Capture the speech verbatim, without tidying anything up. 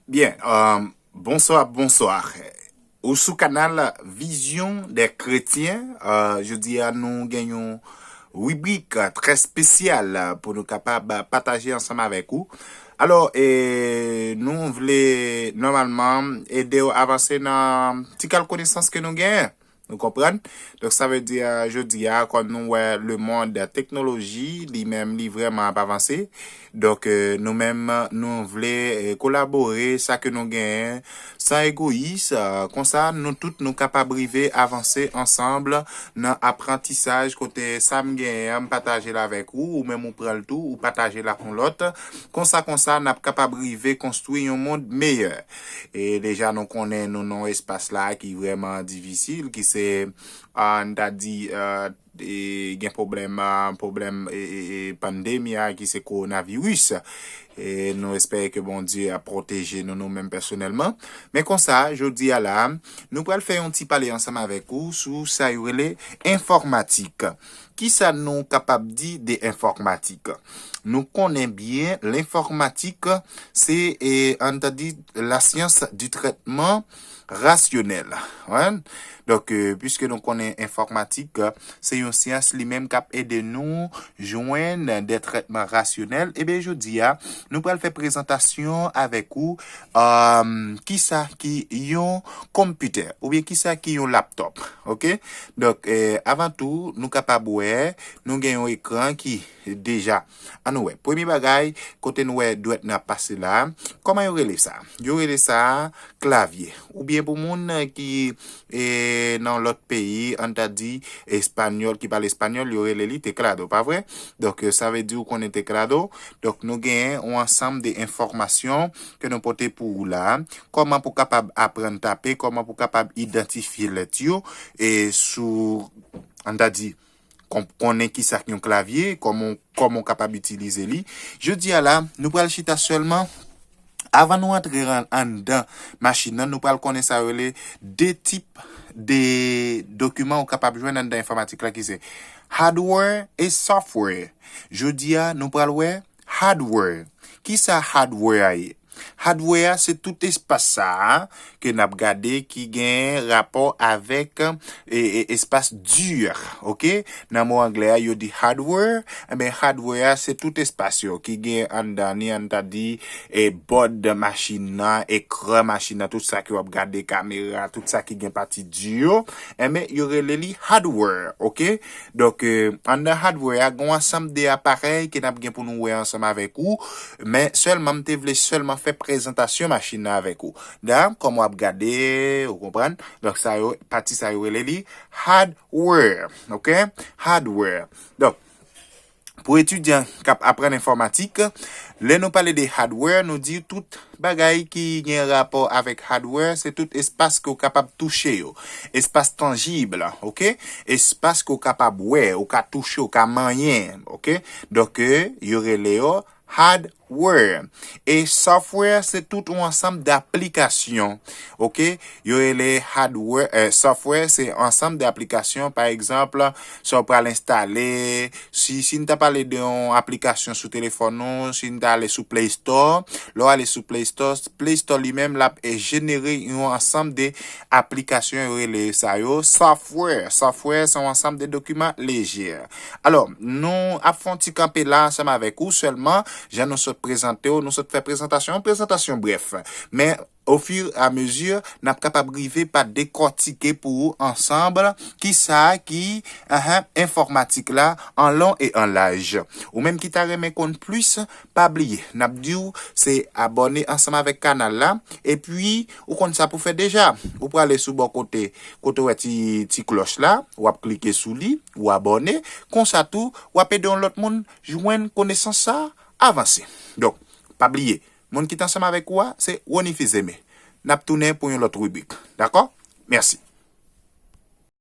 Byen, euh, bonswa, bonswa. Ou sou kanal Vision des Chrétiens. Euh, jodi a nou gen yon ribrik trè espesyal pou nou kapab pataje ansanm avèk ou. Alò, e, nou vle nòmalman ede w avanse nan ti kal konesans ke nou genyen. Nou konprann? Donk, sa vle di, euh, jodi a, kòm nou wè le mond teknoloji, li menm, li vrèman ap avanse. Donk, euh, nou menm, nou vle, euh, kolabore sa ke nou genyen, san egoyis. Euh, konsa, nou tout, nou kapab rive avanse ansanm nan aprantisaj kote sa m genyen an, m pataje l avèk ou, ou menm ou pran l tou, ou pataje l ak yon lòt. Konsa, konsa, n ap kapab rive konstwi yon mond meyè. E deja nou konnen nou nan espas la ki vrèman difisil, ki se, ah, n ta di, euh, e gen pwoblèm, ah, pwoblèm, e, e, e, pandemi a, ki se kowonaviris. E nou espere ke Bondye ap pwoteje nou, nou menm pèsonèlman. Men konsa, jodi a la, nou pral fè yon ti pale ansanm avèk ou sou sa yo rele enfòmatik. Kisa nou kapab di de enfòmatik? Nou konnen byen, lenfòmatik, se, e, an ta di, la science du traitement rationnel. Wi. Donk, euh, piske nou konnen enfòmatik, euh, se yon syans li menm k ap ede nou jwenn de trètman rasyonèl, ebyen, jodi a, nou pral fè prezantasyon avèk ou, euh, kisa ki yon konpitè, oubyen kisa ki yon laptòp, oke? Donk, euh, avan tou, nou kapab wè, nou gen yon ekran ki deja. Ann nou wè. Premye bagay, kote nou wè dwèt nan ap pase la, kòman yo rele sa? Yo rele sa klavye. Oubyen pou moun ki, e, nan lòt peyi, ann ta di, espanyòl, ki pale espanyòl, yo rele li teclado, pa vre? Donk, sa vle di ou konnen teclado. Donk, nou genyen yon ansanm de enfòmasyon ke nou pote pou ou la. Kòman pou kapab aprann tape, kòman pou kapab idantifye lèt yo, e sou, ann ta di, kon-, konnen kisa ki yon klavye, kòman, kòman w kapab itilize li. Jodi a la, nou pral chita sèlman. Avan nou antre an-, anndan machin nan, nou pral konnen sa yo rele de tip de dokiman ou kapab jwenn anndan enfòmatik la ki se hardware e software. Jodi a, nou pral wè hardware. Kisa hardware a ye? Hardware a se tout espas sa a ke n ap gade ki gen rapò avèk, e, e, espas di, oke? Nan mo anglè a, yo di hardware. Enben, hardware a se tout espas yo ki gen anndan ni, ann ta di, e, bòd machin nan, ekran machin nan, tout sa ke w ap gade, kamera, tout sa ki gen pati di yo. Enben, yo rele li hardware, oke? Donk, e, anndan hardware a, gen yon ansanm de aparèy ke n ap gen pou nou wè ansanm avèk ou. Men sèlman, m te vle sèlman fè prezantasyon machin nan avèk ou. Da, kòm w ap gade, ou konprann? Donk, sa yo, pati sa yo rele li hardware, oke? Hardware. Donk, pou etidyan k ap aprann enfòmatik, lè nou pale de hardware, nou di tout bagay ki gen rapò avèk hardware, se tout espas ke w kapab touche yo. Espas tanjib, oke? Espas ke w kapab wè, ou ka touche, ou ka manyen, oke? Donk, e, yo rele yo hardware. E software, se tout yon ansanm daplikasyon, oke? Yo rele hardware, e, software, se ansanm de aplikasyon, pa egzanp, sa w pral enstale, si, si n ta pale de yon aplikasyon sou telefòn nou, si n ta ale sou Play Store, lè w ale sou Play Store, Play Store li menm, l ap, e, jenere yon ansanm de aplikasyon, yo rele sa yo software. Software, se yon ansanm de dokiman lejè. Alò, nou ap fè yon ti kanpe la ansanm avèk ou sèlman, jan nou sot prezante w, nou sot fè prezantasyon, yon prezantasyon brèf. Men, au fur et à mesure, n ap kapab rive pa dekòtike pou ou ansanm kisa ki, ahan, enfòmatik la an lon e an laj. Ou menm ki ta renmen konn plis, pa bliye, n ap di w se abòne ansanm avèk kanal la, epi ou konn sa pou fè deja. Ou prale sou bò kote, kote w wè ti, ti klòch la, w ap klike sou li, ou abòne, konsa tou, w ap ede yon lòt moun jwenn konesans sa a avanse. Donk, pa bliye, moun ki t ansanm avèk ou a, se Rony Fils-Aimé. N ap tounen pou yon lòt ribrik. Dakò? Mèsi.